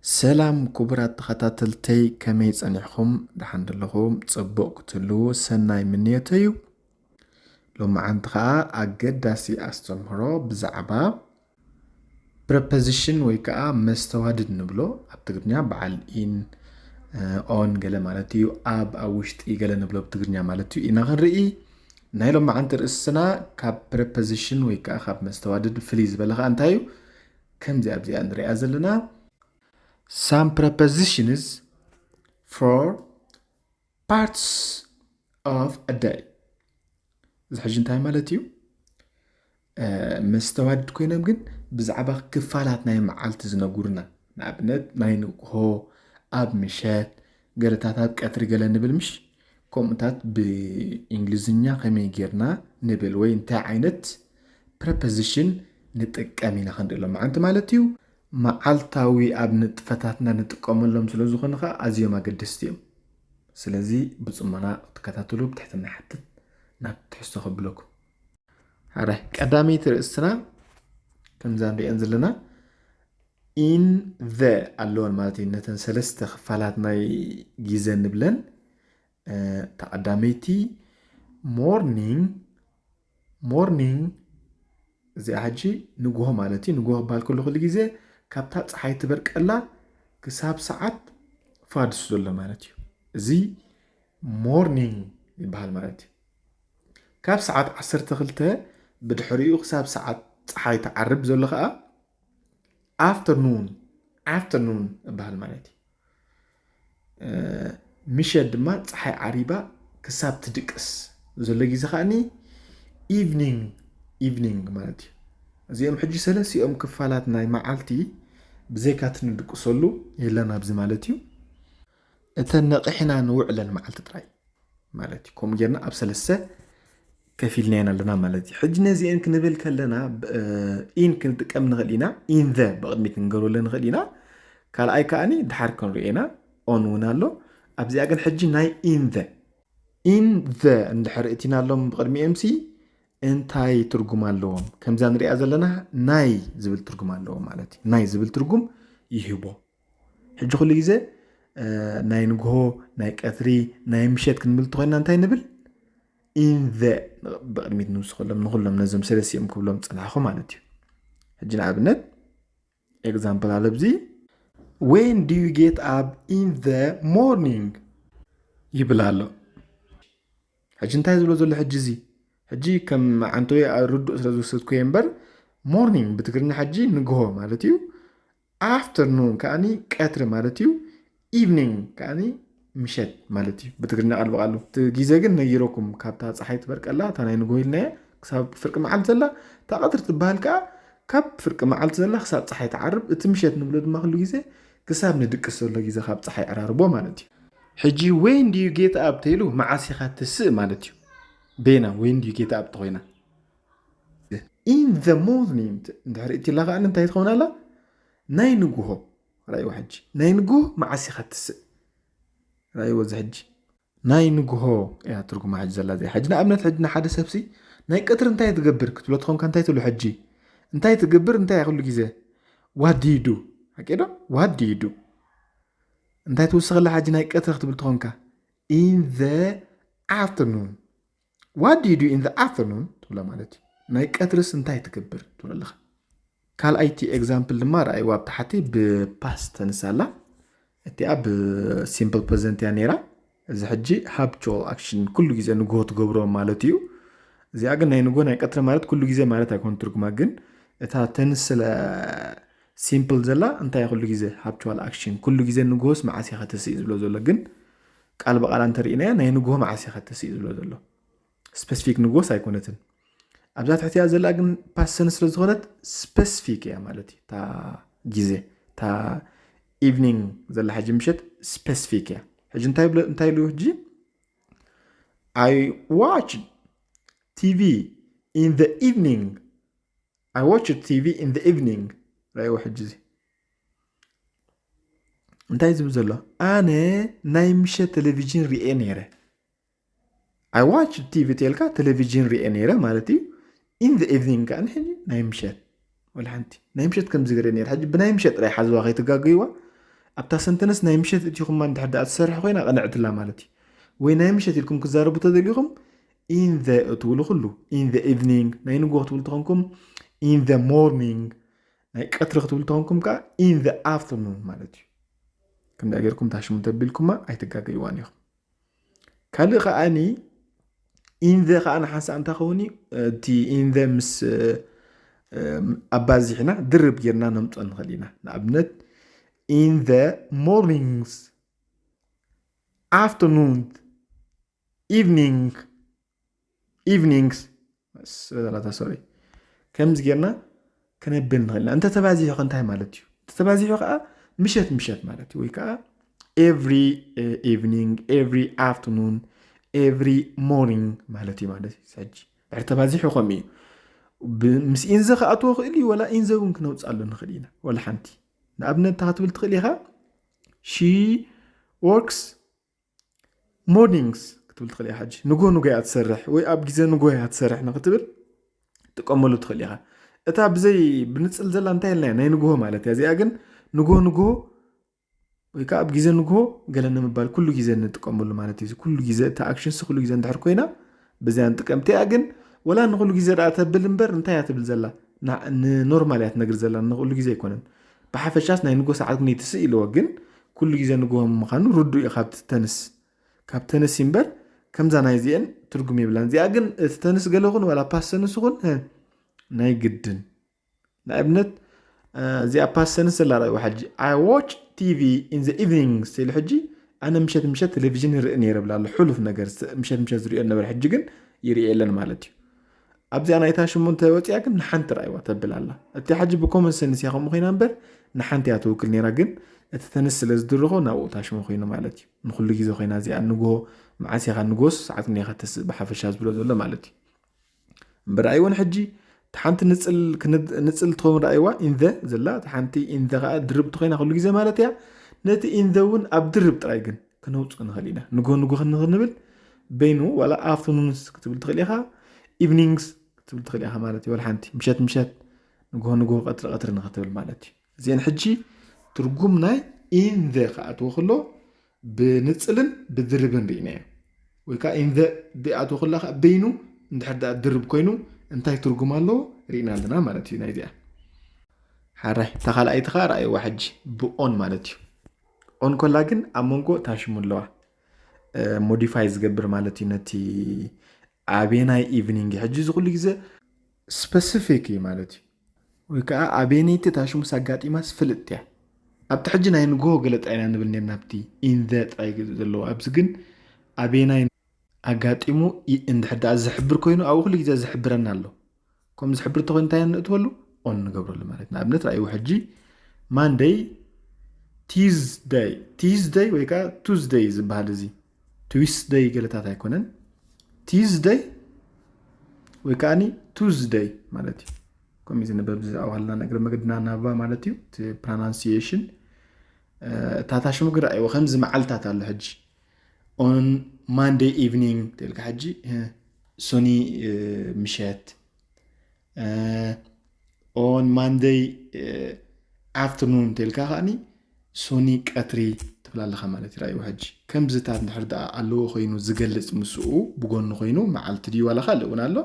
ሰላም ክቡራት ተኸታተልተይ፣ ከመይ ጸኒሕኹም? ደሓን ደለኹም? ጽቡቕ ክትህልዉ ሰናይ ምንዮተይ እዩ። ሎማዓንቲ ኸኣ ኣገዳሲ ኣስተምህሮ ብዛዕባ ፕረፖዚሽን ወይ ከኣ መስተዋድድ ንብሎ፣ ኣብ ትግርኛ በዓል ኢን፣ ኦን ገለ ማለት እዩ፣ ኣብ፣ ኣብ ውሽጢ ገለ ንብሎ ብትግርኛ ማለት እዩ ኢና ክንርኢ። ናይ ሎማዓንቲ ርእስና ካብ ፕረፖዚሽን ወይ ከኣ ካብ መስተዋድድ ፍልይ ዝበለ ኸኣ እንታይ እዩ? ከምዚ ኣብዚኣ ንሪኣ ዘለና፣ some prepositions for parts of a day። እዚ ሕጂ እንታይ ማለት እዩ? መስተዋድድ ኮይኖም ግን ብዛዕባ ክፋላት ናይ መዓልቲ ዝነጉርና፣ ንኣብነት ናይ ንግሆ፣ ኣብ ምሸት፣ ገለታት ኣብ ቀትሪ ገለ ንብል ምሽ? ከምኡታት ብእንግሊዝኛ ከመይ ጌርና ንብል ወይ እንታይ ዓይነት ፕረፖዚሽን ንጥቀም ኢና ክንርኢ ሎማዓንቲ ማለት እዩ። መዓልታዊ ኣብ ንጥፈታትና ንጥቀመሎም ስለ ዝኾኑ ኸዓ ኣዝዮም ኣገደስቲ እዮም። ስለዚ ብጽሞና ክትከታተሉ ብትሕትና ይሓትት። ናብ ትሕዝቶ ከብለኩም። ሕራይ፣ ቀዳመይቲ ርእስትና ከምዛ ንሪአን ዘለና ኢን ዘ ኣለወን ማለት እዩ። ነተን ሰለስተ ክፋላት ናይ ግዜ ንብለን፣ እታ ቀዳመይቲ ሞርኒንግ፣ ሞርኒንግ እዚኣ ሕጂ ንግሆ ማለት እዩ። ንግሆ ክበሃል ከሎ ኩሉ ግዜ ካብታ ጸሓይ ትበርቀላ ክሳብ ሰዓት ፋድስ ዘሎ ማለት እዩ። እዚ ሞርኒንግ ይበሃል ማለት እዩ። ካብ ሰዓት ዓሰርተ ክልተ ብድሕሪኡ ክሳብ ሰዓት ጸሓይ ትዓርብ ዘሎ ኸኣ ኣፍተርኑን፣ ኣፍተርኑን ይበሃል ማለት እዩ። ምሸት ድማ ጸሓይ ዓሪባ ክሳብ ትድቅስ ዘሎ ግዜ ከኣኒ ኢቭኒንግ፣ ኢቭኒንግ ማለት እዩ። እዚኦም ሕጂ ሰለስቲኦም ክፋላት ናይ መዓልቲ ብዘይካ እቲ ንድቅሰሉ የለን ኣብዚ ማለት እዩ። እተን ነቒሕና ንውዕለን መዓልቲ ጥራይ ማለት እዩ። ከምኡ ጌርና ኣብ ሰለስተ ከፊልና ኢና ኣለና ማለት እዩ። ሕጂ ነዚአን ክንብል ከለና፣ ብ-፣ እ፣ ኢን ክንጥቀም ንኽእል ኢና። ኢን ዘ ብቕድሚት ክንገብረሉ ንኽእል ኢና። ካልኣይ ከኣኒ ድሓር ክንሪኦ ኢና። ኦን እውን ኣሎ። ኣብዚኣ ግን ሕጂ ናይ ኢን ዘ፣ ኢን ዘ እንድሕር እቲናሎም ብቕድሚኦምሲ እንታይ ትርጉም ኣለዎም? ከምዛ ንሪኣ ዘለና ናይ ዝብል ትርጉም ኣለዎም ማለት እዩ። ናይ ዝብል ትርጉም ይህቦ። ሕጂ ኩሉ ግዜ፣ እ፣ ናይ ንግሆ፣ ናይ ቀትሪ፣ ናይ ምሸት ክንብል እንተኾይንና እንታይ ንብል? ኢን ዘ ብቕድሚት ንውስኸሎም፣ ንኹሎም ነዞም ሰለስቲኦም ክብሎም ዝጸናሕኹ ማለት እዩ። ሕጂ ንኣብነት ኤግዛምፕል ኣሎ ኣብዚ፣ "When do you get up in the morning?" ይብል ኣሎ። ሕጂ እንታይ ዝብሎ ዘሎ ሕጂ እዚ? ሕጂ ከም ዓንተወይ ርዱእ ስለ ዝወሰድኩ እየ እምበር፣ ሞርኒንግ ብትግርኛ ሕጂ ንግሆ ማለት እዩ። ኣፍተርኑን ከኣኒ ቀትሪ ማለት እዩ። ኢቭኒንግ ከኣኒ ምሸት ማለት እዩ ብትግርኛ ቃል ብቃሉ። እቲ ግዜ ግን ነጊረኩም፣ ካብታ ጸሓይ ትበርቀላ፣ እታ ናይ ንግሆ ኢልናያ፣ ክሳብ ፍርቂ መዓልቲ ዘላ፣ እታ ቀትሪ ትበሃል ከኣ ካብ ፍርቂ መዓልቲ ዘላ ክሳብ ጸሓይ ትዓርብ፣ እቲ ምሸት ንብሎ ድማ ኩሉ ግዜ ክሳብ ንድቅስ ዘሎ ግዜ ካብ ጸሓይ ዕራርቦ ማለት እዩ። ሕጂ "When do you get up?" ተይሉ መዓስ ኢኻ ትስእ ማለት እዩ። ቤና "When do you get up?" ተኾይና፣ "In the morning" እንድሕር እትላ ከኣ እንታይ ትኸውን ኣላ? ናይ ንግሆ። ራእይዎ ሕጂ። ናይ ንግሆ መዓስ ኢኻ ትስእ? ራእይዎ እዚ ሕጂ። ናይ ንግሆ እያ ትርጉማ ሕጂ ዘላ እዚኣ። ሕጂ ንኣብነት ሕጂ ንሓደ ሰብሲ ናይ ቀትሪ እንታይ ትገብር ክትብሎ ተኾንካ እንታይ ትብሎ ሕጂ? እንታይ ትገብር እንታይ እያ ኩሉ ግዜ? What do you do? ሓቂ ዶ? What do you do? እንታይ ትውስኸላ ሕጂ ናይ ቀትሪ ክትብል ተኾንካ? In the afternoon. What do you do in the afternoon? ትብሎ ማለት እዩ። ናይ ቀትርስ እንታይ ትገብር ትብሎ ኣለኻ። ካልኣይቲ ኤግዛምፕል ድማ ረኣይዋ ኣብ ታሕቲ ብፓስት ተንስ ኣላ። እቲኣ ብሲምፕል ፕረዘንት እያ ነይራ። እዚ ሕጂ ሃብቹዋል ኣክሽን ኩሉ ግዜ ንግሆ ትገብሮ ማለት እዩ። እዚኣ ግን ናይ ንግሆ ናይ ቀትሪ ማለት ኩሉ ግዜ ማለት ኣይኮን ትርጉማ፣ ግን እታ ተንስ ስለ ሲምፕል ዘላ እንታይ ኩሉ ግዜ ሃብቹዋል ኣክሽን ኩሉ ግዜ ንግሆስ መዓስ ኢኻ ትስእ እዩ ዝብሎ ዘሎ፣ ግን ቃል ብቃል እንተሪእናያ ናይ ንግሆ መዓስ ኢኻ ትስእ እዩ ዝብሎ ዘሎ። ስፐሲፊክ ንግሆስ ኣይኮነትን። ኣብዛ ትሕቲኣ ዘላ ግን ፓስት ተንስ ስለ ዝኾነት ስፐሲፊክ እያ ማለት እዩ። እታ ግዜ፣ እታ ኢቭኒንግ ዘላ ሕጂ ምሸት ስፐሲፊክ እያ። ሕጂ እንታይ ብሎ-፣ እንታይ ኢሉ ሕጂ? "I watch ቲ ቪ in the evening." "I watch ቲ ቪ in the evening." ራእይዎ ሕጂ እዚ እንታይ ዝብል ዘሎ? ኣነ ናይ ምሸት ቴሌቪዥን ሪኤ ነይረ። "I watch ቲ ቪ" ተልካ ቴሌቪዥን ሪኤ ነይረ ማለት እዩ። "In the evening" ከኣ ሕጂ ናይ ምሸት፣ ወላ ሓንቲ ናይ ምሸት ከምዚ ገይረ ነይረ። ሕጂ ብናይ ምሸት ጥራይ ሓዝዋ ከይትጋገይዋ። ኣብታ ሰንተንስ ናይ ምሸት እቲኹማ እንድሕር ደኣ ትሰርሕ ኮይና ቅንዕትላ ማለት እዩ። ወይ ናይ ምሸት ኢልኩም ክዛረቡ ተደሊኹም in the እትብሉ ኩሉ in the evening ናይ ንግሆ ክትብሉ ተኾንኩም in the morning ናይ ቀትሪ ክትብሉ ተኾንኩም ከዓ in the afternoon ማለት እዩ። ከምዚኣ ጌርኩም ታሽሙ እንተቢልኩማ ኣይትጋገይዋን ኢኹም። ካልእ ከዓኒ in the ከዓ ንሓንሳእ እንታይ ኸውን እዩ እቲ in the ምስ ኣባዚሕና ድርብ ጌርና ነምፅኦ ንኽእል ኢና። ንኣብነት in the mornings afternoon evening evenings ሶሪ ከምዚ ጌርና ከነብል ንኽእል ኢና። እንተተባዚሑ ከ እንታይ ማለት እዩ? እንተተባዚሑ ከዓ ምሸት ምሸት ማለት እዩ። ወይ ከዓ every evening every afternoon every morning ማለት እዩ ማለት እዩ። ሕጂ ድሕሪ ተባዚሑ ከምኡ እዩ። ምስ in the ክኣትዎ ክእል እዩ ወላ in the እውን ክነውፅኣሉ ንኽእል ኢና። ወላ ሓንቲ ንኣብነት እንታይ ክትብል ትኽእል ኢኻ? She works mornings ክትብል ትኽእል ኢኻ። ሕጂ ንግሆ ንግሆ እያ ትሰርሕ ወይ ኣብ ግዜ ንግሆ እያ ትሰርሕ ንክትብል ትጥቀመሉ ትኽእል ኢኻ። እታ ብዘይ ብንፅል ዘላ እንታይ ኢልና ናይ ንግሆ ማለት እያ። እዚኣ ግን ንግሆ ንግሆ ወይ ከዓ ኣብ ግዜ ንግሆ ገለ ንምባል ኩሉ ግዜ እንጥቀመሉ ማለት እዩ። ኩሉ ግዜ እቲ actions ኩሉ ግዜ እንድሕር ኮይና ብዚኣ ንጥቀም። እቲኣ ግን ወላ ንኩሉ ግዜ ደኣ ተብል እምበር እንታይ እያ ትብል ዘላ? ንኖርማል እያ ትነግር ዘላ ንኩሉ ግዜ ኣይኮነን። ብሓፈሻስ ናይ ንግሆ ሰዓት ግን ትስእ ኢልዎ ግን ኩሉ ግዜ ንግሆ ምዃኑ ርዱእ እዩ። ካብ ተንስ ካብ ተንስ እምበር ከምዛ ናይ እዚአን ትርጉም የብላን። እዚኣ ግን እቲ ተንስ ገለ ኹን ዋላ past tense ኹን ናይ ግድን ንኣብነት እዚኣ past tense ዘላ ርኣይዋ ሕጂ I watch TV in the evening ስተይሉ ሕጂ ኣነ ምሸት ምሸት ቴሌቪዥን ይርኢ ነይረ ብላ ኣሎ። ሕሉፍ ነገር ምሸት ምሸት ዝሪኦ ነበረ ሕጂ ግን ይርኢ የለን ማለት እዩ። ኣብዚኣ ናይታ ሽሙ እንተወፂኣ ግን ንሓንቲ ርኣይዋ ተብል ኣላ። እቲ ሕጂ ብ common sense እያ ከምኡ ኮይና እምበር ንሓንቲ እያ ትውክል ነይራ። ግን እቲ ተንስ ስለ ዝድርኾ ናብኡ እታ ሽሙ ኮይኑ ማለት እዩ። ንኩሉ ግዜ ኮይና እዚኣ ንግሆ መዓስ ኢኻ ንግሆስ ሰዓት እኒኻ ተስእ ብሓፈሻ ዝብሎ ዘሎ ማለት እዩ። እምበር ኣይወን ሕጂ እቲ ሓንቲ ንፅል ትኸውን ርኣይዋ in the ዘላ እቲ ሓንቲ in the ከዓ ድርብቲ ኮይና ኩሉ ግዜ ማለት እያ። ነቲ in the እውን ኣብ ድርብ ጥራይ ግን ክነውፅእ ንኽእል ኢና። ንግሆ ንግሆ ክንብል በይኑ ዋላ afternoons ክትብል ትኽእል ኢኻ evenings ክትብል ትኽእል ኢኻ ማለት እዩ። ወላ ሓንቲ ምሸት ምሸት ንግሆ ንግሆ ቀትሪ ቀትሪ ንክትብል ማለት እዩ። እዚአን ሕጂ ትርጉም ናይ in the ክኣትዎ ከሎ ብንፅልን ብድርብን ርኢናዮ። ወይ ከዓ in the ድኣትዎ ከላ ከዓ በይኑ እንድሕር ደኣ ድርብ ኮይኑ እንታይ ትርጉም ኣለዎ ርኢና ኣለና ማለት እዩ። ናይዚኣ ሓራይ እታ ካልኣይቲ ከዓ ረኣይዋ ሕጂ ብ on ማለት እዩ። On ኮላ ግን ኣብ መንጎ ታሽሙ ኣለዋ modify ዝገብር ማለት እዩ። ነቲ ኣበየናይ evening እዩ ሕጂ እዚ ኩሉ ግዜ specific እዩ ማለት እዩ። ወይ ከዓ ኣበየነይቲ ታሽሙስ ኣጋጢማስ ፍልጥቲ እያ። ኣብቲ ሕጂ ናይ ንግሆ ገለ ጥራይ ኢና ንብል ነርና ኣብቲ in the ጥራይ ዘለዎ ኣብዚ ግን ኣበየናይ ኣጋጢሙ እንድሕር ደኣ ዝሕብር ኮይኑ ኣብኡ ኩሉ ግዜ ዝሕብረና ኣሎ። ከም ዝሕብር ተኮይኑ እንታይ ነእትወሉ on ንገብረሉ ማለት ንኣብነት ራእይዎ ሕጂ Monday Tuesday Tuesday ወይ ከዓ Tuesday ዝበሃል እዚ Tuesday ገለታት ኣይኮነን Tuesday ወይ ከዓ Tuesday ማለት እዩ። ከምኡ ዝነበብ ዝኣዋልና ንእግረ መገድና ናባ ማለት እዩ እቲ pronunciation እታ ታሽሙ ግን ራእይዎ ከምዚ መዓልታት ኣሎ ሕጂ on Monday evening ተልካ ሕጂ ሶኒ ምሸት on Monday afternoon ተልካ ከዓኒ ሶኒ ቀትሪ ትብል ኣለኻ ማለት እዩ። ራእይዎ ሕጂ ከምዚታት እንድሕር ደኣ ኣለዎ ኮይኑ ዝገልጽ ምስኡ ብጎኒ ኮይኑ መዓልቲ ድዩ ዋላ ካልእ እውን ኣሎ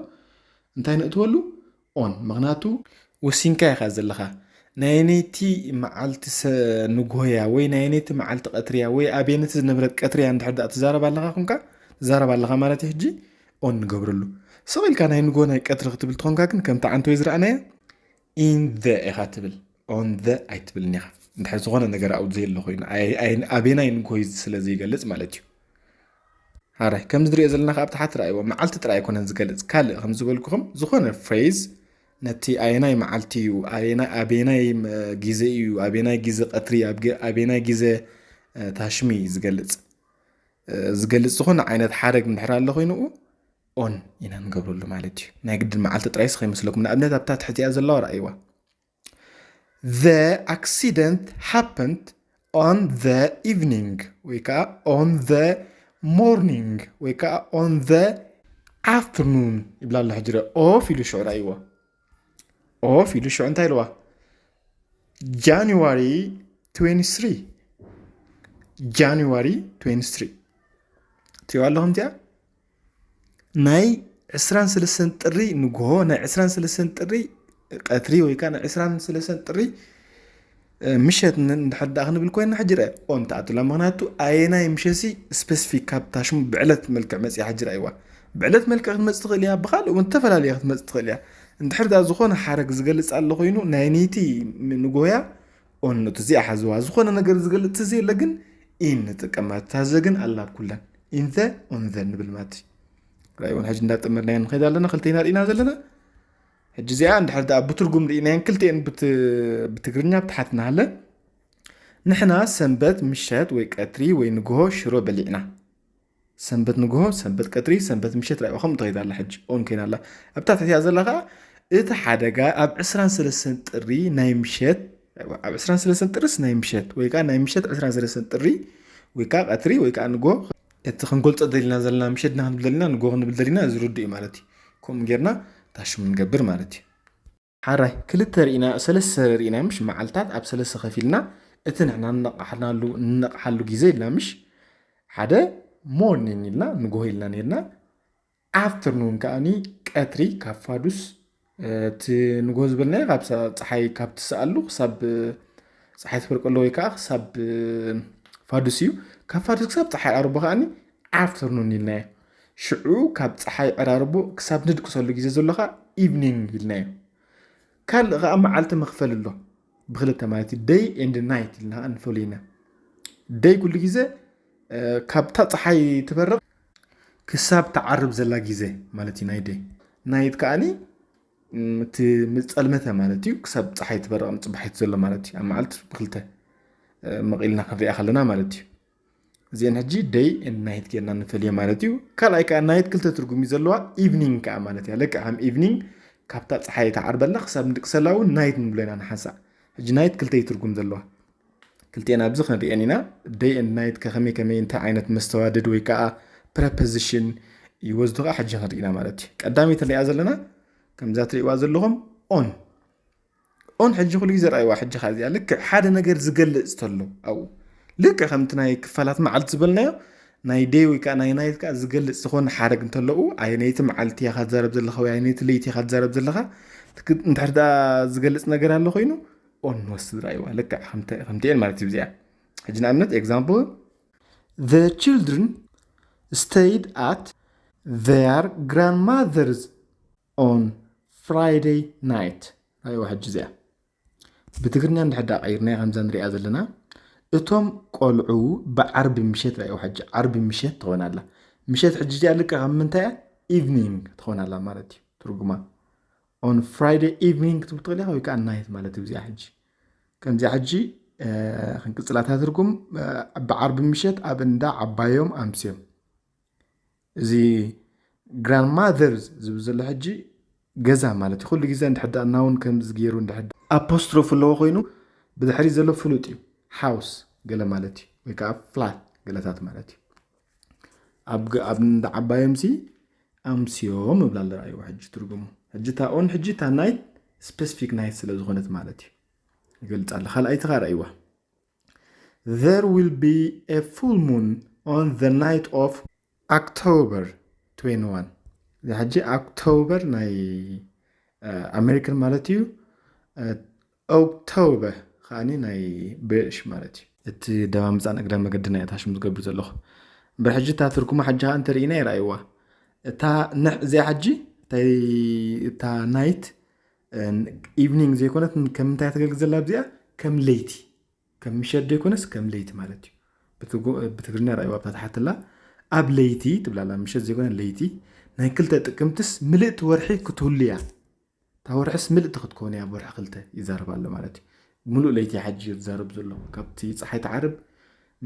እንታይ ነእትወሉ on ምኽንያቱ ወሲንካ ኢኻ ዘለኻ ናይ ነይቲ መዓልቲ ንግሆያ ወይ ናይ ነይቲ መዓልቲ ቀትርያ ወይ ኣበየነቲ ዝነበረት ቀትርያ እንድሕር ደኣ ትዛረብ ኣለኻ ኮንካ ትዛረብ ኣለኻ ማለት እዩ። ሕጂ on ንገብረሉ ስቕ ኢልካ ናይ ንግሆ ናይ ቀትሪ ክትብል ትኾንካ ግን ከምቲ ዓንተወይ ዝረኣናዮ in the ኢኻ ትብል on the ኣይትብልን ኢኻ። እንድሕር ዝኾነ ነገር ኣብኡ ዘየሎ ኮይኑ ኣበየናይ ንግሆ ስለ ዘይገልጽ ማለት እዩ። ሓራይ ከምዚ ንሪኦ ዘለና ካብ ታሕቲ ረኣይዎ መዓልቲ ጥራይ ኣይኮነን ዝገልጽ ካልእ ከም ዝበልኩኹም ዝኾነ phrase ነቲ ኣየናይ መዓልቲ እዩ ኣበየናይ ግዜ እዩ ኣበየናይ ግዜ ቀትሪ ኣበየናይ ግዜ ታሽሚ ዝገልጽ ዝገልጽ ዝኾነ ዓይነት ሓረግ እንድሕር ኣሎ ኮይኑኡ on ኢና ንገብረሉ ማለት እዩ። ናይ ግድን መዓልቲ ጥራይስ ከይመስለኩም ንኣብነት ኣብታ ትሕቲኣ ዘለዋ ረኣይዋ The accident happened on the evening ወይ ከዓ on the morning ወይ ከዓ on the afternoon ይብላ ኣሎ። ሕጂ of ኢሉ ሽዑ ራእይዎ of ኢሉ ሽዑ እንታይ ኢልዋ January twenty-three January twenty-three ትሪእዋ ኣለኹም እዚኣ ናይ ዕስራን ሰለስተን ጥሪ ንግሆ ናይ ዕስራን ሰለስተን ጥሪ ቀትሪ ወይ ከዓ ናይ ዕስራን ሰለስተን ጥሪ ምሸት እንድሕር ደኣ ክንብል ኮይና ሕጂ ርአ ኦን ተኣትላ ምክንያቱ ኣየናይ ምሸሲ ስፔሲፊክ ካብታ ሽሙ ብዕለት መልክዕ መፅያ ሕጂ ርኣይዋ ብዕለት መልክዕ ክትመፅ ትኽእል እያ ብካልእ እውን ዝተፈላለየ ክትመፅ ትኽእል እያ እንድሕር ደኣ ዝኾነ ሓረግ ዝገልፅ ኣሎ ኮይኑ ናይ ነይቲ ንጎያ ኦን እቲ እዚኣ ሓዝዋ ዝኾነ ነገር ዝገልፅ ተዘየለ ግን ኢን ንጥቀማ እታ ዘ ግን ኣላ ኣብ ኩለን ኢንዘ ኦንዘ ንብል ማለት እዩ ራእይውን ሕጂ እንዳጠመርናዮ ንኸይድ ኣለና ክልተይና ርኢና ዘለና ሕጂ እዚኣ እንድሕር ደኣ ብትርጉም ርኢናየን ክልቲኤን ብትግርኛ ብትሓት እናሃለ ንሕና ሰንበት ምሸት ወይ ቀትሪ ወይ ንግሆ ሽሮ በሊዕና ሰንበት ንግሆ ሰንበት ቀትሪ ሰንበት ምሸት ራእዋ ከምኡ ትኸይድ ኣላ ሕጂ ኦን ኮይና ኣላ ኣብታ ትሕቲኣ ዘላ ከዓ እቲ ሓደጋ ኣብ ዕስራን ሰለስተን ጥሪ ናይ ምሸት ኣብ ዕስራን ሰለስተን ጥርስ ናይ ምሸት ወይ ከዓ ናይ ምሸት ዕስራን ሰለስተን ጥሪ ወይ ከዓ ቀትሪ ወይ ከዓ ንግሆ እቲ ክንገልፆ ደሊና ዘለና ምሸት ና ክንብል ደሊና ንግሆ ክንብል ደሊና እዚ ርዱእ እዩ ማለት እዩ ከምኡ ጌርና ታሽሙ ንገብር ማለት እዩ ሓራይ ክልተ ርኢና ሰለስተ ርኢና ምሽ መዓልታት ኣብ ሰለስተ ከፊልና እቲ ንሕና ንነቕሓናሉ ንነቕሓሉ ግዜ ኢልና ምሽ ሓደ ሞርኒን ኢልና ንግሆ ኢልና ነርና ኣፍተርኑን ከዓኒ ቀትሪ ካብ ፋዱስ እቲ ንግሆ ዝበልናዮ ካብ ፀሓይ ካብ ትስኣሉ ክሳብ ፀሓይ ትፈርቀሉ ወይ ከዓ ክሳብ ፋዱስ እዩ ካብ ፋዱስ ክሳብ ፀሓይ ዓርቦ ከዓኒ ኣፍተርኑን ኢልናዮ ሽዑ ካብ ፀሓይ ዕራርቦ ክሳብ ንድቅሰሉ ግዜ ዘሎ ከዓ ኢቭኒንግ ኢልናዮ ካልእ ከዓ መዓልቲ መኽፈል ኣሎ ብክልተ ማለት እዩ ደይ ኤንድ ናይት ኢልና ከዓ ንፈልዮ ኢና ደይ ኩሉ ግዜ ካብታ ፀሓይ ትበርቕ ክሳብ ትዓርብ ዘላ ግዜ ማለት እዩ ናይ ደይ ናይት ከዓኒ እቲ ምፀልመተ ማለት እዩ ክሳብ ፀሓይ ትበርቕ ምፅባሒት ዘሎ ማለት እዩ ኣብ መዓልቲ ብክልተ መቒልና ክንሪኣ ከለና ማለት እዩ እዚአን ሕጂ ደይ ናይት ጌርና ንፈልየ ማለት እዩ ካልኣይ ከዓ ናይት ክልተ ትርጉም እዩ ዘለዋ ኢቭኒንግ ከዓ ማለት እያ ልክዕ ከም ኢቭኒንግ ካብታ ፀሓይ ተዓርበላ ክሳብ ንድቅሰላ እውን ናይት ንብሎ ኢና ንሓንሳእ ሕጂ ናይት ክልተ ትርጉም ዘለዋ ክልቲኤን ኣብዚ ክንሪአን ኢና ደይ ናይት ከከመይ ከመይ እንታይ ዓይነት መስተዋድድ ወይ ከዓ ፕረፖዚሽን ይወስዱ ከዓ ሕጂ ክንርኢ ኢና ማለት እዩ ቀዳመይቲ ንሪኣ ዘለና ከምዛ ትሪእዋ ዘለኹም ኦን ኦን ሕጂ ኩሉ ግዜ ረኣይዋ ሕጂ ከ እዚኣ ልክዕ ሓደ ነገር ዝገልፅ ተሎ ኣብኡ ልክዕ ከምቲ ናይ ክፋላት መዓልቲ ዝበልናዮ ናይ ደይ ወይ ከዓ ናይ ናይት ከዓ ዝገልፅ ዝኾነ ሓረግ እንተለኡ ኣየነይቲ መዓልቲ እያ ካትዛረብ ዘለካ ወይ ኣየነይቲ ለይቲ እያ ካትዛረብ ዘለካ እንድሕር ደኣ ዝገልፅ ነገር ኣሎ ኮይኑ ኦን ንወስድ ረኣይዋ ልክዕ ከምቲኤን ማለት እዩ እዚኣ ሕጂ ንኣብነት example the children stayed at their grandmother's on Friday night ረኣይዋ ሕጂ እዚኣ ብትግርኛ እንድሕዳ ቀይርናዮ ከምዛ ንሪኣ ዘለና እቶም ቆልዑ ብዓርቢ ምሸት ረኣይዋ ሕጂ ዓርቢ ምሸት ትኾን ኣላ ምሸት ሕጂ እዚኣ ልክዕ ከም ምንታይ እያ ኢቭኒንግ ትኾን ኣላ ማለት እዩ ትርጉማ on Friday evening ክትብል ትኽእል ኢኻ ወይ ከዓ ናይት ማለት እዩ እዚኣ ሕጂ ከምዚኣ ሕጂ ክንቅፅላታ ትርጉም ብዓርቢ ምሸት ኣብ እንዳ ዓባዮም ኣምስዮም እዚ grandmother ዝብል ዘሎ ሕጂ ገዛ ማለት እዩ ኩሉ ግዜ እንድሕዳ ናውን ከምዚ ገይሩ እንድሕዳ ኣፖስትሮፍ ኣለዎ ኮይኑ ብድሕሪ ዘሎ ፍሉጥ እዩ house ገለ ማለት እዩ ወይ ከዓ flat ገለታት ማለት እዩ ኣብ እንዳ ዓባዮም ሲ ኣምስዮም እብላ ኣለራእይዎ ሕጂ ትርጉሙ ሕጂ እታ on ሕጂ እታ ናይት specific night ስለ ዝኾነት ማለት እዩ ይገልፃ ኣሎ ካልኣይቲ ከዓ ረእይዋ There will be a full moon on the night of October twenty-one. እዚ ሕጂ ኦክቶበር ናይ ኣሜሪካን ማለት እዩ። ኦክቶበር ከዓኒ ናይ ብሪሽ ማለት እዩ። እቲ ደማምፃን እግረ መገዲ ናይ እታ ሽም ዝገብር ዘለኹ። እምበር ሕጂ እታ ትርጉማ ሕጂ ከዓ እንተርኢና ይረኣይዋ። እታ ንሕ እዚኣ ሕጂ እንታይ እታ ናይት ኢቭኒንግ ዘይኮነት ከም እንታይ ተገልግል ዘላ ኣብዚኣ ከም ለይቲ ከም ምሸት ዘይኮነስ ከም ለይቲ ማለት እዩ። ብትግርኛ ርኣይዋ ኣብታ ትሓትላ ኣብ ለይቲ ትብላላ ምሸት ዘይኮነ ለይቲ ናይ ክልተ ጥቅምትስ ምልእቲ ወርሒ ክትህሉ እያ። እታ ወርሕስ ምልእቲ ክትከውን እያ ወርሒ ክልተ ይዛረብ ኣሎ ማለት እዩ። ሙሉእ ለይቲ ሓጂ እዩ ዝዛረብ ዘሎ ካብቲ ፀሓይ ትዓርብ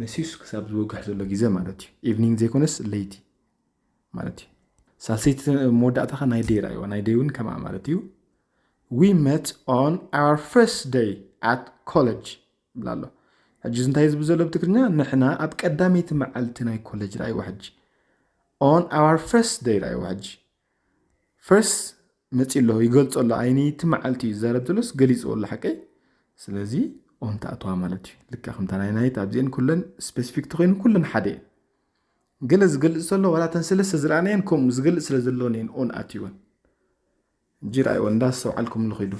መሲዩስ ክሳብ ዝወግሕ ዘሎ ግዜ ማለት እዩ። ኢቭኒንግ ዘይኮነስ ለይቲ ማለት እዩ። ሳልሰይቲ መወዳእታኻ ናይ ደይ ርኣይዋ ናይ ደይ እውን ከምኣ ማለት እዩ። We met on our first day at college ይብል ኣሎ። ሕጂ እዚ እንታይ ዝብል ዘሎ ብትግርኛ ንሕና ኣብ ቀዳመይቲ መዓልቲ ናይ ኮሌጅ ርኣይዋ ሕጂ on our first day ርኣይዋ ሕጂ first መፂ ኣሎ ይገልፆ ኣሎ ኣይነይቲ መዓልቲ እዩ ዝዛረብ ዘሎስ ገሊፅዎ ኣሎ ሓቀይ ስለዚ on ትኣትዋ ማለት እዩ። ልክዕ ከምታ ናይ ናይት ኣብዚአን ኩለን ስፔሲፊክ ተኮይኑ ኩለን ሓደ እየን። ገለ ዝገልፅ ዘሎ ዋላ ተን ሰለስተ ዝረኣናየን ከምኡ ዝገልፅ ስለ ዘለወን እየን on ኣትወን። ሕጂ ረኣይዎ እንዳስተውዓልኩም ንኺዱ።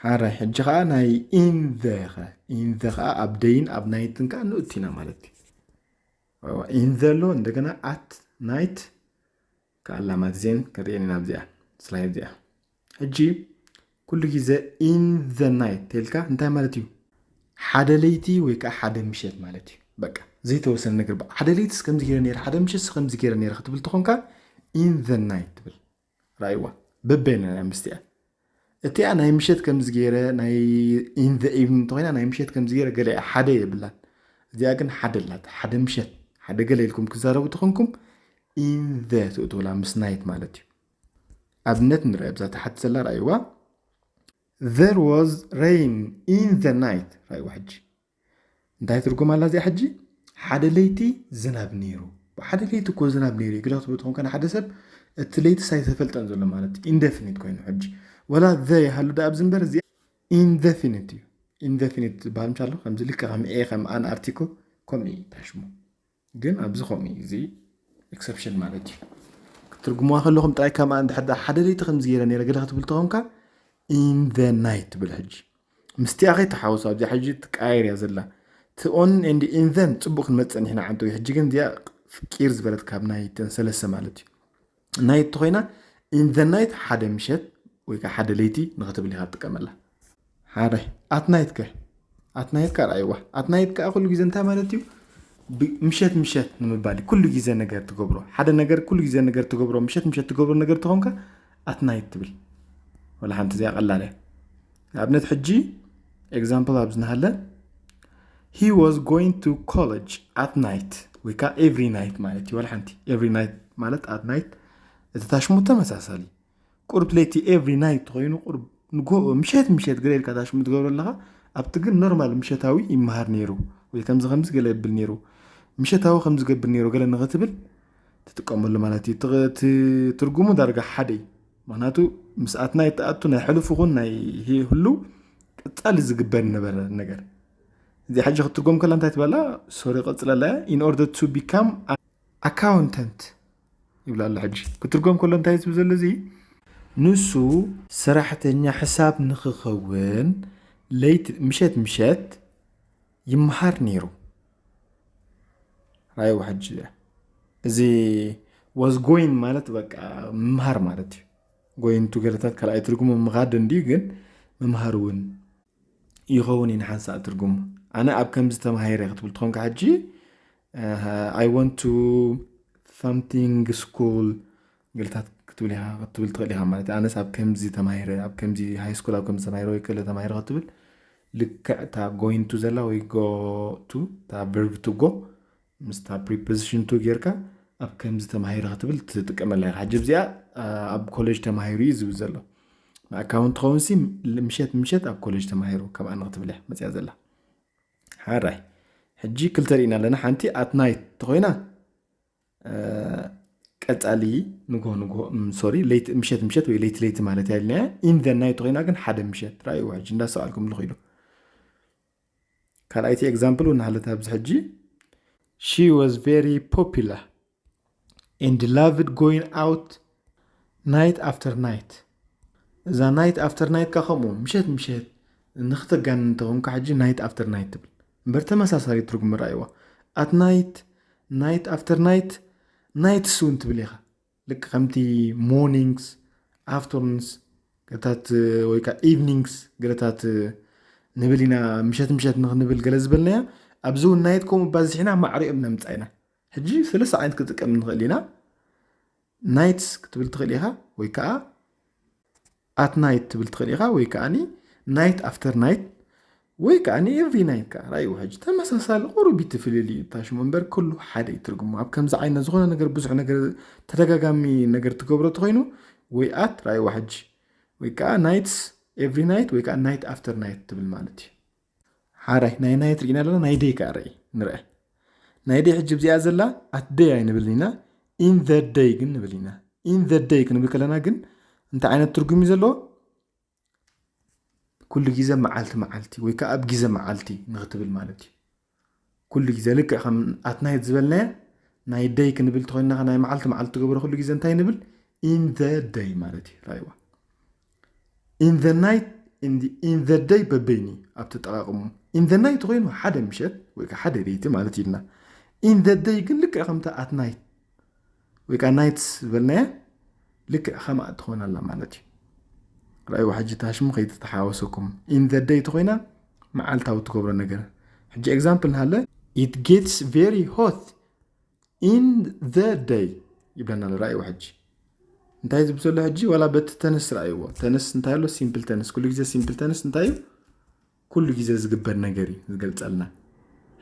ሓራይ ሕጂ ከዓ ናይ in the ከ in the ከዓ ኣብ day ን ኣብ night ን ከዓ ንእቱ ኢና ማለት እዩ። in the ኣሎ እንደገና at night ከኣላ ማለት እዚአን ከርእየን ኢና ኣብዚኣ ስላይድ እዚኣ። ሕጂ ኩሉ ግዜ in the night ተልካ እንታይ ማለት እዩ? ሓደ ለይቲ ወይ ከዓ ሓደ ምሸት ማለት እዩ። በቃ ዘይተወሰነ ነገር በ- ሓደ ለይትስ ከምዚ ገይረ ነይረ፣ ሓደ ምሸትስ ከምዚ ገይረ ነይረ ክትብል ተኾንካ in the night ትብል። ራእይዋ በበይነ ናይ ምስቲያ እቲኣ ናይ ምሸት ከምዚ ገይረ ናይ in the evening እንተኮይና ናይ ምሸት ከምዚ ገይረ ገለ እያ ሓደ የብላን። እዚኣ ግን ሓደ ኣላት ሓደ ምሸት ሓደ ገለ ኢልኩም ክዛረቡ ተኾንኩም in the ትእትውላ ምስ night ማለት እዩ። ኣብነት ንርአ ብዛ ተሓቲ ዘላ ራእይዋ there was rain in the night ራእይዋ ሕጂ እንታይ ትርጉም ኣላ እዚኣ ሕጂ ሓደ ለይቲ ዝናብ ነይሩ። ሓደ ለይቲ እኮ ዝናብ ነይሩ ይግዳ ክትብል ትኾን ከነ ሓደ ሰብ እቲ ለይቲ ሳይተፈልጠን ዘሎ ማለት ኢንደፊኒት ኮይኑ ሕጂ ወላ ዘ ይሃሉ ዳ ኣብዚ እምበር እዚ ኢንደፊኒት እዩ። ኢንደፊኒት ዝበሃል ምሻ ኣሎ ከምዚ ልክ ከም ኤ ከም ኣን ኣርቲክል ከምኡ እዩ ታሽሙ። ግን ኣብዚ ከምኡ እዩ እዚ ኤክሰፕሽን ማለት እዩ። ክትርጉምዋ ከለኹም ጥራይ ከም ኣን ድሕር ሓደ ለይቲ ከምዚ ገይረ ነይረ ገለ ክትብል ተኾንካ in the night ትብል ሕጂ ምስቲኣ ከይተሓወሱ ኣብዚኣ ሕጂ ትቃየር እያ ዘላ ትኦን and in then ፅቡቅ ክንመፀ ኒሕና ዓንተዊ ሕጂ ግን እዚኣ ቂር ዝበለት ካብ ናይ ተን ሰለስተ ማለት እዩ ናይት ተኮይና in the night ሓደ ምሸት ወይ ከዓ ሓደ ለይቲ ንክትብል ኢካ ትጥቀመላ ሓደ ኣትናይት ከ ኣትናይት ከ ርኣይዋ ኣትናይት ከዓ ኩሉ ግዜ እንታይ ማለት እዩ ምሸት ምሸት ንምባል ኩሉ ግዜ ነገር ትገብሮ ሓደ ነገር ኩሉ ግዜ ነገር ትገብሮ ምሸት ምሸት ትገብሮ ነገር ተኾንካ ኣትናይት ትብል ወላ ሓንቲ እዚኣ ቀላል እያ ንኣብነት ሕጂ example ኣብዚ ናሃለ he was going to college at night ወይ ከዓ every night ማለት እዩ ወላ ሓንቲ every night ማለት at night እቲ ታሽሙ ተመሳሳሊ ቁርብ ለይቲ every night ተኮይኑ ቁርብ ንጎ ምሸት ምሸት ገለ ኢልካ ታሽሙ ትገብሮ ኣለካ ኣብቲ ግን ኖርማል ምሸታዊ ይመሃር ነይሩ ወይ ከምዚ ከምዚ ገለ የብል ነይሩ ምሸታዊ ከምዚ ገብር ነይሩ ገለ ንክትብል ትጥቀመሉ ማለት እዩ ትርጉሙ ዳርጋ ሓደ እዩ ምክንያቱ ምስ ኣትናይት ትኣቱ ናይ ሕሉፍ ኹን ናይ ህሉ ቀጻሊ ዝግበር ነበረ ነገር እዚ ሕጂ ክትርጎም ከላ እንታይ ትበላ ሶሪ ቀጽለላ in order to become accountant ይብላ ኣሎ ሕጂ ክትርጎም ከሎ እንታይ ዝብ ዘሎ እዚ ንሱ ሰራሕተኛ ሕሳብ ንክኸውን ለይት ምሸት ምሸት ይመሃር ነይሩ ራይዋ ሕጂ እዚ was going ማለት በቃ ምምሃር ማለት እዩ going to ገለታት ካልኣይ ትርጉሙ ምኻድ እንድዩ ግን ምምሃር እውን ይኸውን እዩ ንሓንሳእ ትርጉሙ ኣነ ኣብ ከምዚ ተማሂረ ክትብል ትኾንካ ሕጂ I went to something school ገለታት ክትብል ኢኻ ክትብል ትኽእል ኢኻ ማለት ኣነስ ኣብ ከምዚ ተማሂረ ኣብ ከምዚ ሃይ ስኩል ኣብ ከምዚ ተማሂረ ወይ ከለ ተማሂረ ክትብል ልክዕ እታ going to ዘላ ወይ go to እታ verb to go ምስታ preposition to ጌርካ ኣብ ከምዚ ተማሂረ ክትብል ትጥቀመላ ኢኻ ሕጂ እዚኣ ኣብ ኮሌጅ ተማሂሩ እዩ ዝብል ዘሎ ኣካውንት ትኸውን ሲ ምሸት ምሸት ኣብ ኮሌጅ ተማሂሩ ከምኣ ንክትብል እያ መፅያ ዘላ ሓራይ ሕጂ ክልተ ርኢና ኣለና ሓንቲ ኣትናይት ተኮይና ቀፃሊ ንጎ ንጎ ሶሪ ለይት ምሸት ምሸት ወይ ለይት ለይት ማለት ያልናያ ኢን ዘ ናይት ተኮይና ግን ሓደ ምሸት ራእይዋ ሕጂ እንዳሰኣልኩም ልኽኢሉ ካልኣይቲ example እናሃለት ኣብዚ ሕጂ she was very popular and loved going out night after night እዛ night after night ካ ከምኡ ምሸት ምሸት ንክተጋንን እንተኾንካ ሕጂ night after night ትብል እምበር ተመሳሳሊ ትርጉም ርኣይዋ at night night after night nights እውን ትብል ኢኻ ልክ ከምቲ mornings afternoons ገለታት ወይ ከዓ evenings ገለታት ንብል ኢና ምሸት ምሸት ንክንብል ገለ ዝበልናያ ኣብዚ እውን night ከምኡ ባዝሕና ማዕሪኦም ነምፃ ኢና ሕጂ ሰለስተ ዓይነት ክጥቀም ንኽእል ኢና nights ክትብል ትኽእል ኢኻ ወይ ከዓ at night ትብል ትኽእል ኢኻ ወይ ከዓ night after night ወይ ከዓ every night ከዓ ራእይዎ ሕጂ ተመሳሳሊ ቁሩብ ይትፍልል እዩ እታ ሽሙ እምበር ኩሉ ሓደ እዩ ትርጉሙ ኣብ ከምዚ ዓይነት ዝኾነ ነገር ብዙሕ ነገር ተደጋጋሚ ነገር ትገብሮ ተኾይኑ ወይ at ራእይዎ ሕጂ ወይ ከዓ nights every night ወይ ከዓ night after night ትብል ማለት እዩ ሓራይ ናይ night ርኢና ኣለና ናይ day ከዓ ርእ ንርአ ናይ day ሕጂ ብዚኣ ዘላ at day ኣይንብል ኢና in the day ግን ንብል ኢና in the day ክንብል ከለና ግን እንታይ ዓይነት ትርጉም እዩ ዘለዎ ኩሉ ግዜ መዓልቲ መዓልቲ ወይ ከዓ ኣብ ግዜ መዓልቲ ንክትብል ማለት እዩ። ኩሉ ግዜ ልክዕ ከም ኣትናይት ዝበልናዮ ናይ ደይ ክንብል ተኮይንና ናይ መዓልቲ መዓልቲ ትገብሮ ኩሉ ግዜ እንታይ ንብል? In the day ማለት እዩ። ራይዋ in the night in the day በበይኒ ኣብቲ ጠቃቅሙ in the night ኮይኑ ሓደ ምሸት ወይ ከዓ ሓደ ለይቲ ማለት ኢልና in the day ግን ልክዕ ከምታ ኣትናይት ወይ ከዓ ናይትስ ዝበልናያ ልክዕ ከምኣ ትኾን ኣላ ማለት እዩ። ራእይዋ ሕጂ ታሽሙ ከይተተሓወሰኩም in the day ተኾይና መዓልታዊ ትገብሮ ነገር። ሕጂ example ንሃለ it gets very hot in the day ይብለና ኣሎ። ራእይዋ ሕጂ እንታይ ዝብል ዘሎ ሕጂ ዋላ በቲ ተንስ ራእይዎ ተንስ እንታይ ኣሎ simple ተንስ ኩሉ ግዜ simple ተንስ እንታይ እዩ ኩሉ ግዜ ዝግበር ነገር እዩ ዝገልጸልና።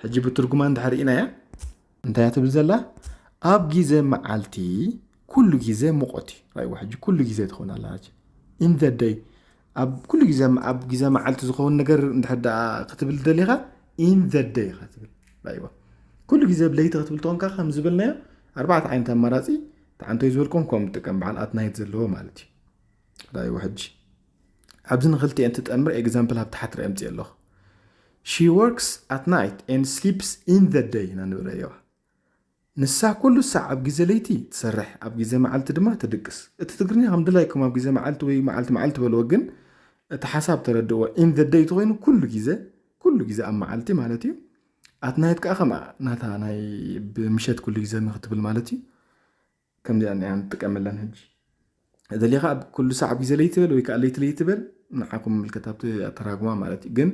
ሕጂ ብትርጉማ እንድሕር ርኢናያ እንታይ እያ ትብል ዘላ? ኣብ ግዜ መዓልቲ ኩሉ ግዜ ሙቐት እዩ። ራእይዋ ሕጂ ኩሉ ግዜ ትኾን ኣላ ሕጂ in the day ኣብ ኩሉ ግዜ ኣብ ግዜ መዓልቲ ዝኸውን ነገር እንድሕር ደኣ ክትብል ደሊኻ in the day ኢኻ ትብል። ራእይዋ ኩሉ ግዜ ብለይቲ ክትብል ተኾንካ ከም ዝበልናዮ ኣርባዕተ ዓይነት ኣማራፂ ተዓንቶይ ዝበልኩም ከም ጥቀም በዓል ኣትናይት ዘለዎ ማለት እዩ። ራእይዋ ሕጂ ኣብዚ ንክልቲኤን ትጠምር example ኣብ ታሕቲ ርኢ ኣምፅእ ኣለኹ። She works at night and sleeps in the day ኢና ንብል ራእይዋ። ንሳ ኩሉ ሳዕ ኣብ ግዜ ለይቲ ትሰርሕ ኣብ ግዜ መዓልቲ ድማ ትድቅስ። እቲ ትግርኛ ከም ድላይኩም ኣብ ግዜ መዓልቲ ወይ መዓልቲ መዓልቲ በልዎ ግን እቲ ሓሳብ ተረድእዎ in the day ተኮይኑ ኩሉ ግዜ ኩሉ ግዜ ኣብ መዓልቲ ማለት እዩ። ኣትናይት ከዓ ከምኣ ናታ ናይ ብምሸት ኩሉ ግዜ ንክትብል ማለት እዩ። ከምዚኣ እኒኣ ንጥቀመለን ሕጂ ደሊኻ ኣብ ኩሉ ሳዕ ኣብ ግዜ ለይቲ በል ወይ ከዓ ለይቲ ለይቲ በል ንዓኹም ምልከት ኣብቲ ኣተራጉማ ማለት እዩ ግን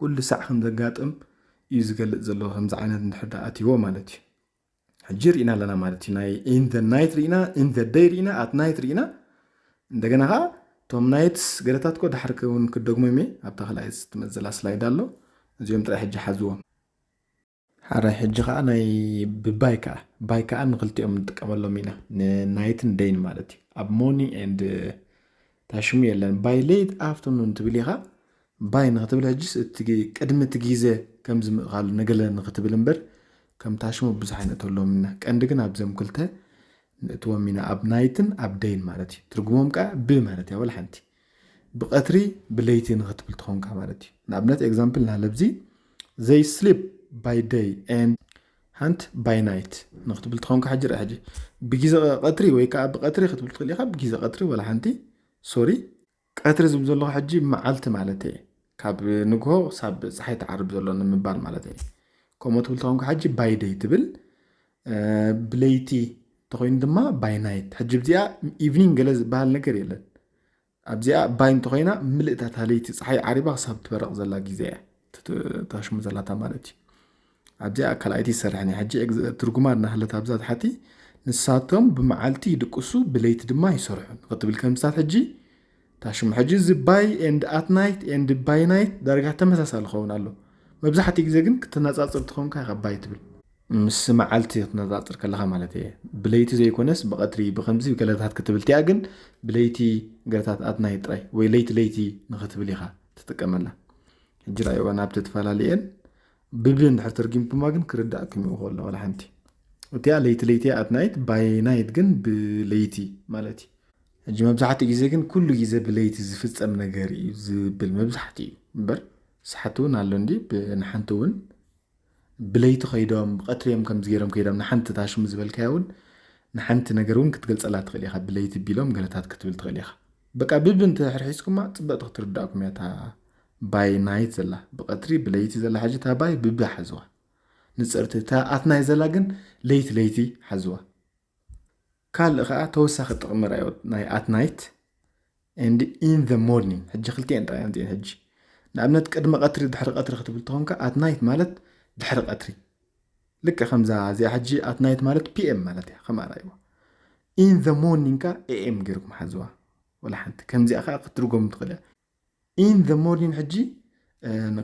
ኩሉ ሳዕ ከም ዘጋጥም እዩ ዝገልፅ ዘሎ ከምዚ ዓይነት እንድሕር ደኣ ኣትይዎ ማለት እዩ። ሕጂ ርኢና ኣለና ማለት እዩ ናይ in the night ርኢና in the day ርኢና at night ርኢና እንደገና ከዓ እቶም ናይትስ ገለታት ኮ ዳሕር እውን ክደግሞም እየ ኣብታ ካልኣይ ትመፅእ ዘላ ስላይድ ኣሎ እዚኦም ጥራይ ሕጂ ሓዝዎም። ሓራይ ሕጂ ከዓ ናይ ብባይ ከዓ ባይ ከዓ ንክልቲኦም ንጥቀመሎም ኢና ንናይትን ደይን ማለት እዩ ኣብ morning and ታሽሙ የለን by late afternoon ትብል ኢኻ ባይ ንክትብል ሕጅስ እቲ ቅድሚ እቲ ግዜ ከምዚ ምእኻሉ ንገለ ንክትብል እምበር ከም ታሽሙ ብዙሕ ኣይነእተሎም ኢና ቀንዲ ግን ኣብዘም ክልተ ንእትዎም ኢና ኣብ ናይትን ኣብ ደይን ማለት እዩ ትርጉሞም ከዓ ብ ማለት እያ ወላ ሓንቲ ብቐትሪ ብለይቲ ንክትብል ትኾንካ ማለት እዩ ንኣብነት example ናለብዚ they sleep by day and hunt by night ንክትብል ትኾንካ ሕጂ ርአ ሕጂ ብግዜ ቀትሪ ወይ ከዓ ብቐትሪ ክትብል ትኽእል ኢኻ ብግዜ ቀትሪ ወላ ሓንቲ sorry ቀትሪ ዝብል ዘለኹ ሕጂ መዓልቲ ማለት እየ ካብ ንግሆ ክሳብ ፀሓይ ትዓርብ ዘሎ ንምባል ማለት እየ ከምኡ ትብል ተኾንካ ሕጂ by day ትብል ብለይቲ ተኮይኑ ድማ by night ሕጂ ብዚኣ evening ገለ ዝበሃል ነገር የለን ኣብዚኣ by እንተኮይና ምልእታ እታ ለይቲ ፀሓይ ዓሪባ ክሳብ ትበረቕ ዘላ ግዜ እያ ታሽሙ ዘላታ ማለት እዩ ኣብዚኣ ካልኣይቲ ይሰርሐን እያ ሕጂ ትርጉማ እናሃለት ኣብዛ ትሓቲ ንሳቶም ብመዓልቲ ይድቅሱ ብለይቲ ድማ ይሰርሑ ንክትብል ከምስታት ሕጂ ታሽሙ ሕጂ እዚ by and at night and by night ዳርጋ ተመሳሳሊ ክኸውን ኣሎ መብዛሕትኡ ግዜ ግን ክትነፃፅር ትኾንካ ኢኻ by ትብል ምስ መዓልቲ ክትነፃፅር ከለኻ ማለት እየ ብለይቲ ዘይኮነስ ብቐትሪ ብከምዚ ገለታት ክትብል እቲኣ ግን ብለይቲ ገለታት ኣትናይ ጥራይ ወይ ለይቲ ለይቲ ንክትብል ኢኻ ትጥቀመላ ሕጂ ራእይዋ ናብ ተፈላለየን ብብ እንድሕር ተርጊምኩማ ግን ክርዳእኩም ይኡ ከሎ ወላ ሓንቲ እቲኣ ለይቲ ለይቲ ኣትናይት by night ግን ብለይቲ ማለት እዩ ሕጂ መብዛሕትኡ ግዜ ግን ኩሉ ግዜ ብለይቲ ዝፍፀም ነገር እዩ ዝብል መብዛሕትኡ እዩ እምበር ሰሓቲ እውን ኣሎ እንዲ ንሓንቲ እውን ብለይቲ ከይዶም ብቐትሪ እዮም ከምዚ ገይሮም ከይዶም ንሓንቲ ታሽሙ ዝበልካዮ እውን ንሓንቲ ነገር እውን ክትገልፀላ ትኽእል ኢኻ ብለይቲ ቢሎም ገለታት ክትብል ትኽእል ኢኻ በቃ ብብ እንተ ሕርሒስኩማ ፅበቅቲ ክትርዳእኩም እያ እታ by night ዘላ ብቐትሪ ብለይቲ ዘላ ሕጂ እታ by ብብ ሓዝዋ ንፅርቲ እታ at night ዘላ ግን ለይቲ ለይቲ ሓዝዋ ካልእ ከዓ ተወሳኺ ጥቕሚ ራዮ ናይ at night and in the morning ሕጂ ክልቲኤን ጥራይ እዚኤን ሕጂ ንኣብነት ቅድሚ ቀትሪ ድሕሪ ቀትሪ ክትብል ተኾንካ at night ማለት ድሕሪ ቀትሪ ልክዕ ከምዛ እዚኣ ሕጂ at night ማለት ፒኤም ማለት እያ ከምኣ ራእይዋ in the morning ካ ኤኤም ገይርኩም ሓዝዋ ወላ ሓንቲ ከምዚኣ ከዓ ክትርጎም ትኽእል እያ in the morning ሕጂ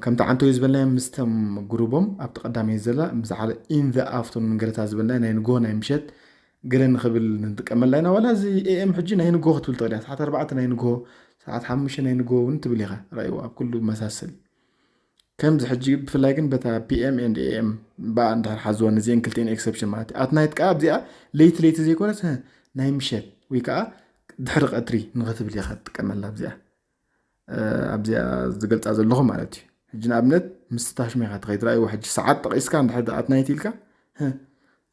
ከምቲ ዓንተዩ ዝበልናዮ ምስተም ግሩቦም ኣብቲ ቀዳመይ ዘላ ብዛዕባ in the afternoon ገለታ ዝበልና ናይ ንጎ ናይ ምሸት ገለ ንኽብል ንጥቀመላ ኢና ዋላ እዚ ኤኤም ሕጂ ናይ ንጎ ክትብል ትኽእል እያ ሰዓት ኣርባዕተ ናይ ንጎ ሰዓት ሓሙሽተ ናይ ንጎ እውን ትብል ኢኻ ራእይዎ ኣብ ኩሉ መሳሰል ከምዚ ሕጂ ብፍላይ ግን በታ ፒኤም ኤንድ ኤኤም ብኣ እንድሕር ሓዝወን እዚአን ክልቲኤን ኤክሰፕሽን ማለት እዩ ኣትናይት ከዓ ኣብዚኣ ለይቲ ለይቲ ዘይኮነስ ናይ ምሸት ወይ ከዓ ድሕሪ ቀትሪ ንኽትብል ኢኻ ትጥቀመላ ኣብዚኣ ኣብዚኣ ዝገልፃ ዘለኹ ማለት እዩ። ሕጂ ንኣብነት ምስ ታሽመ ኢኻ ትኸይድ። ራእይዎ ሕጂ ሰዓት ጠቒስካ እንድሕር ደኣ ኣትናይት ኢልካ፣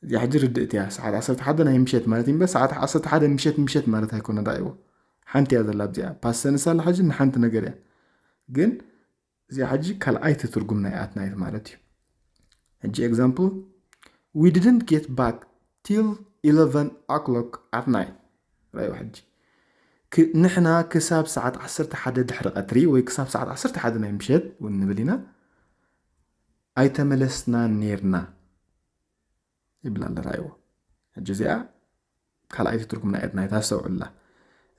እዚኣ ሕጂ ርድእቲ እያ። ሰዓት ዓሰርተ ሓደ ናይ ምሸት ማለት እዩ እምበር ሰዓት ዓሰርተ ሓደ ምሸት ምሸት ማለት ኣይኮነን። ራእይዎ ሓንቲ እያ ዘላ ኣብዚኣ። ፓስት ተንስ ኣላ ሕጂ ንሓንቲ ነገር እያ። ግን እዚኣ ሕጂ ካልኣይቲ ትርጉም ናይ ኣትናይት ማለት እዩ። ሕጂ example, we didn't get back till eleven o'clock at night. ራእይዎ ሕጂ ንሕና ክሳብ ሰዓት ዓሰርተ ሓደ ድሕሪ ቀትሪ ወይ ክሳብ ሰዓት ዓሰርተ ሓደ ናይ ምሸት እውን ንብል ኢና ኣይተመለስና ኔርና ይብል ኣሎ። ራእይዎ ሕጂ እዚኣ ካልኣይቲ ትርጉም ናይ ኣትናይት ኣስተውዕሉላ።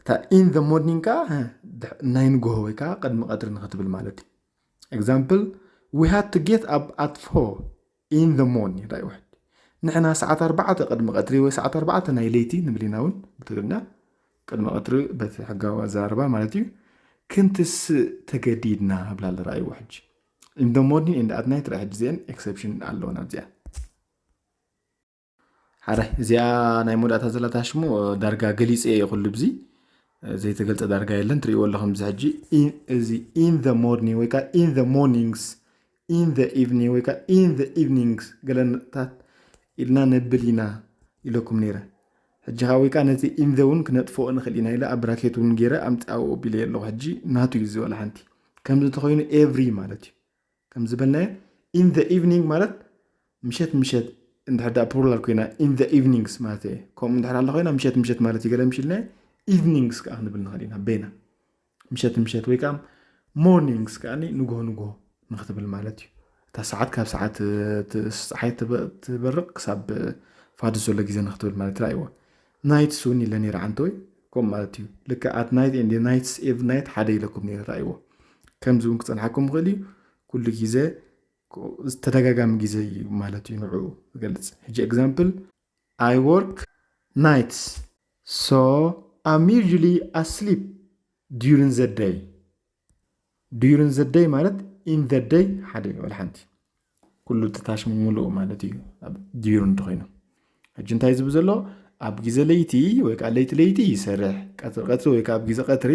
እታ in the morning ከዓ ናይ ንግሆ ወይ ከዓ ቅድሚ ቀትሪ ንክትብል ማለት እዩ። Example, we had to get up at four in the morning. ራእይዎ ሕጂ ንሕና ሰዓት ኣርባዕተ ቅድሚ ቀትሪ ወይ ሰዓት ኣርባዕተ ናይ ለይቲ ንብል ኢና እውን ብትግርኛ ቅድሚ ቀትሪ በቲ ሕጋዊ ኣዘራርባ ማለት እዩ ክንትስእ ተገዲድና ይብል ኣሎ። ራእይዎ ሕጂ in the morning and at night ራእይ ሕጂ እዚአን exception ኣለወን ኣብዚኣ። ሓደ እዚኣ ናይ መወዳእታ ዘላ ታሽሙ ዳርጋ ገሊፀ እየ ኩሉ ብዚ ዘይተገልፀ ዳርጋ የለን። ትሪእዎ ኣለኹም እዚ ሕጂ እዚ in the morning ወይ ከዓ in the mornings in the evening ወይ ከዓ in the evenings ገለታት ኢልና ነብል ኢና ኢለኩም ነይረ። ሕጂ ከዓ ወይ ከዓ ነቲ in the እውን ክነጥፍኦ ንኽእል ኢና ኢለ ኣብ ብራኬት እውን ገይረ ኣምፅኣዎ ቢለ ኣለኹ። ሕጂ ናቱ እዩ ዝበለ ሓንቲ ከምዚ እንተኮይኑ every ማለት እዩ። ከም ዝበልናዮ in the evening ማለት ምሸት ምሸት እንድሕር ዳ ፕሉራል ኮይና in the evenings ማለት እየ። ከምኡ እንድሕር ኣላ ኮይና ምሸት ምሸት ማለት እዩ። ገለ ምሽ ኢልና evenings ከዓ ክንብል ንኽእል ኢና በይና ምሸት ምሸት ወይ ከዓ mornings ከዓ ንግሆ ንግሆ ንክትብል ማለት እዩ። እታ ሰዓት ካብ ሰዓት እ፣ ት- ፀሓይ ትበ- ትበርቕ ክሳብ እ፣ ፋዱስ ዘሎ ግዜ ንክትብል ማለት ራእይዎ ናይትስ እውን ኢለ ነይረ ዓንተወይ ከምኡ ማለት እዩ። ልክዕ at night and nights every night ሓደ ኢለኩም ነይረ ራእይዎ። ከምዚ እውን ክፀንሓኩም ይኽእል እዩ። ኩሉ ግዜ ተደጋጋሚ ግዜ እዩ ማለት እዩ ንዕኡ ዝገልፅ። ሕጂ example, I work nights so I'm usually asleep during the day. During the day ማለት in the day ሓደ እዩ ወላ ሓንቲ ኩሉ ተታሽሙ ምሉእ ማለት እዩ። During እንተኮይኑ ሕጂ እንታይ ዝብል ዘሎ ኣብ ግዜ ለይቲ ወይ ከዓ ለይቲ ለይቲ ይሰርሕ ቀትሪ ቀትሪ ወይ ከዓ ኣብ ግዜ ቀትሪ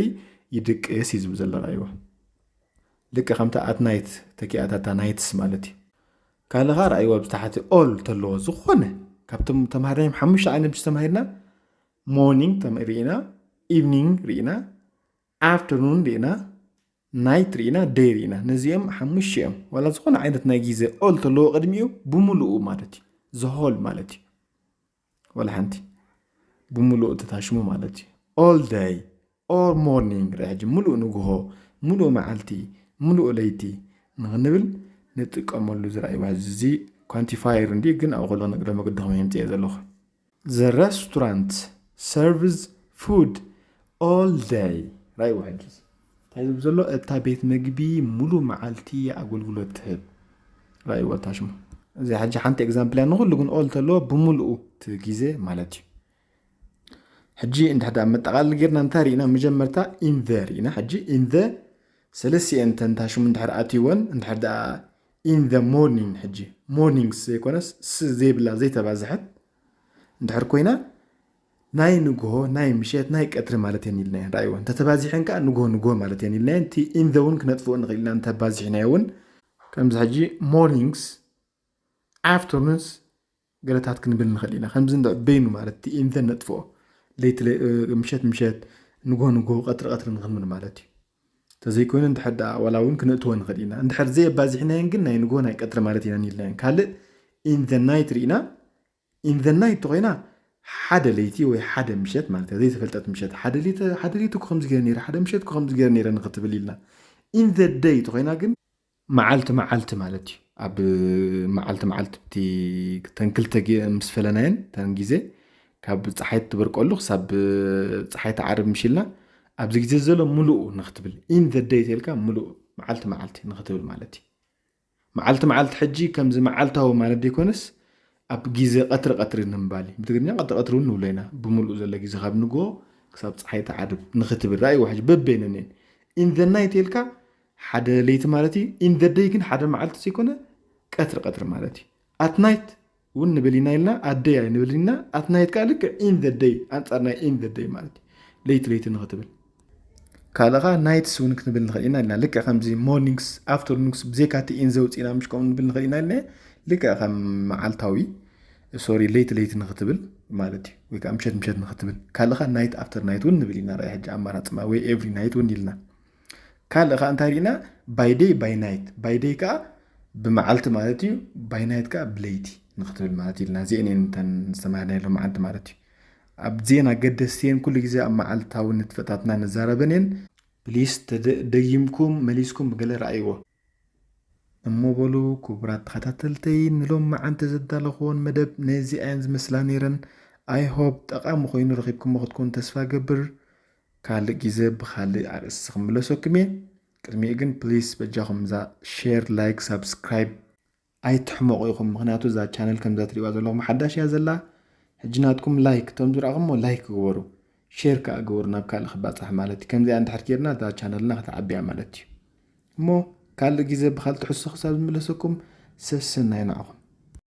ይድቅስ እዩ ዝብል ዘሎ ራእይዎ። ልክ ከምታ at night ተኪኣታታ ናይትስ ማለት እዩ። ካልእ ከዓ ራእይዎ ኣብ ታሕቲ all ተለዎ ዝኾነ ካብቶም ተማሃርናዮም ሓሙሽተ ዓይነት ምሽ ተማሂርና morning ርኢና evening ርኢና afternoon ርኢና night ርኢና day ርኢና ነዚኦም ሓሙሽተ እዮም ዋላ ዝኾነ ዓይነት ናይ ግዜ all ተለዎ ቅድሚኡ ብምሉኡ ማለት እዩ። The whole ማለት እዩ። ወላ ሓንቲ ብምሉኡ ተታሽሙ ማለት እዩ። All day or morning ርእ ሕጂ ምሉእ ንግሆ፣ ምሉእ መዓልቲ፣ ምሉእ ለይቲ ንክንብል ንጥቀመሉ ዝረኣይዋ እዚ quantifier እንዲ ግን ኣብኡ ከሎ ንቅደም ግድኹም የምፅእ ዘለኹ። The restaurant serves food all day. ራእይዎ ሕጂ እንታይ ዝብል ዘሎ እታ ቤት መግቢ ሙሉ መዓልቲ ኣገልግሎት ትህብ። ራእይዎ እታ ሽሙ እዚ ሕጂ ሓንቲ example እያ ንኩሉ ግን all ተለዎ ብምሉኡ እቲ ግዜ ማለት እዩ። ሕጂ እንድሕር ደኣ መጠቓለሊ ጌርና እንታይ ርኢና መጀመርታ in the ርኢና ሕጂ in the ሰለስቲኤን ተንታ ሽሙ እንድሕር ኣትይወን እንድሕር ደኣ in the morning ሕጂ mornings ዘይኮነስ ስ ዘይብላ ዘይተባዝሐት እንድሕር ኮይና ናይ ንግሆ ናይ ምሸት ናይ ቀትሪ ማለት እየን ኢልና እየን ራእይዎ እንተተባዚሐን ከዓ ንግሆ ንግሆ ማለት እየን ኢልና እየን እቲ in the እውን ክነጥፍኦ ንኽእል ኢና እንተባዚሕናዮ እውን ከምዚ ሕጂ mornings afternoons ገለታት ክንብል ንኽእል ኢና ከምዚ እንደ በይኑ ማለት እቲ in the ነጥፍኦ ለይቲ ምሸት ምሸት ንግሆ ንግሆ ቀትሪ ቀትሪ ንኽንብል ማለት እዩ እንተዘይኮይኑ እንድሕር ደኣ ዋላ እውን ክነእትዎ ንኽእል ኢና እንድሕር ዘየባዚሕናየን ግን ናይ ንግሆ ናይ ቀትሪ ማለት ኢና ኢልናየን ካልእ in the night ርኢና in the night ተኮይና ሓደ ለይቲ ወይ ሓደ ምሸት ማለት እያ ዘይተፈልጠት ምሸት ሓደ ለይቲ ሓደ ለይቲ እኮ ከምዚ ገይረ ነይረ ሓደ ምሸት እኮ ከምዚ ገይረ ነይረ ንክትብል ኢልና in the day ተኮይና ግን መዓልቲ መዓልቲ ማለት እዩ ኣብ መዓልቲ መዓልቲ እቲ ተን ክልተ ግ- ምስ ፈለናየን ተን ግዜ ካብ ፀሓይ ትበርቀሉ ክሳብ ፀሓይ ትዓርብ ምሽ ኢልና ኣብዚ ግዜ ዘሎ ሙሉኡ ንክትብል in the day ተልካ ሙሉኡ መዓልቲ መዓልቲ ንክትብል ማለት እዩ መዓልቲ መዓልቲ ሕጂ ከምዚ መዓልታዊ ማለት ዘይኮነስ ኣብ ግዜ ቀትሪ ቀትሪ ንምባል እዩ ብትግርኛ ቀትሪ ቀትሪ እውን ንብሎ ኢና ብምሉእ ዘሎ ግዜ ካብ ንግሆ ክሳብ ፀሓይ ትዓርብ ንክትብል ራእይዎ ሕጂ በበይነን እየን in the night ኢልካ ሓደ ለይቲ ማለት እዩ in the day ግን ሓደ መዓልቲ ዘይኮነ ቀትሪ ቀትሪ ማለት እዩ at night እውን ንብል ኢና ኢልና ኣደይ ኣይንብል ኢና at night ከዓ ልክዕ in the day ኣንፃር ናይ in the day ማለት እዩ ለይቲ ለይቲ ንክትብል ካልእ ከዓ nights እውን ክንብል ንኽእል ኢና ኢልና። ልክዕ ከምዚ mornings፣ afternoons ብዘይካ እቲ in ዘውፅእና ምሽ ከምኡ ንብል ንኽእል ኢና ኢልና። ልክዕ ከም መዓልታዊ፣ ሶሪ፣ ለይቲ ለይቲ ንኽትብል ማለት እዩ፣ ወይ ከዓ ምሸት ምሸት ንኽትብል። ካልእ ከዓ night after night እውን ንብል ኢና። ርኣይ ሕጂ ኣማራፂ ማ-፣ ወይ every night እውን ኢልና። ካልእ ከዓ እንታይ ርኢና? By day፣ by night። By day ከዓ ብመዓልቲ ማለት እዩ፣ by night ከዓ ብለይቲ ንኽትብል ማለት እዩ ኢልና። እዚአን እየን እተን ዝተማሃርናየን ሎማዓንቲ ማለት እዩ። ኣብዚአን ኣገደስቲ እየን፣ ኩሉ ግዜ ኣብ መዓልታዊ ንጥፈታትና ንዛረበን እየን። ፕሊስ ተደ-፣ ደጊምኩም መሊስኩም ብገለ ረኣይዎ። እሞ በሉ ክቡራት ተኸታተልተይ፣ ንሎም መዓንቲ ዘዳለኽዎን መደብ ነዚኣየን ዝመስላ ነይረን። I hope ጠቓሚ ኮይኑ ረኺብኩሞ ክትኮኑ ተስፋ ገብር። ካልእ ግዜ ብኻልእ ኣርእስቲ ክምለሰኩም እየ። ቅድሚኡ ግን ፕሊስ በጃኹም እዛ ሼር፣ ላይክ፣ ሳብስክራይብ ኣይትሕመቑ ኢኹም። ምኽንያቱ እዛ ቻነል ከምዛ ትሪእዋ ዘለኹም ሓዳሽ እያ ዘላ። ሕጂ ናትኩም ላይክ፣ እቶም ዝረኣኹሞ ላይክ ግበሩ፣ ሼር ከዓ ግበሩ ናብ ካልእ ክባፃሕ ማለት እዩ። ከምዚኣ እንድሕር ጌርና እዛ ቻነልና ክትዓብያ ማለት እዩ። እሞ ካልእ ግዜ ብኻልእ ትሕዝቶ ክሳብ ዝምለሰኩም ሰሰናዩ ንዓኹም።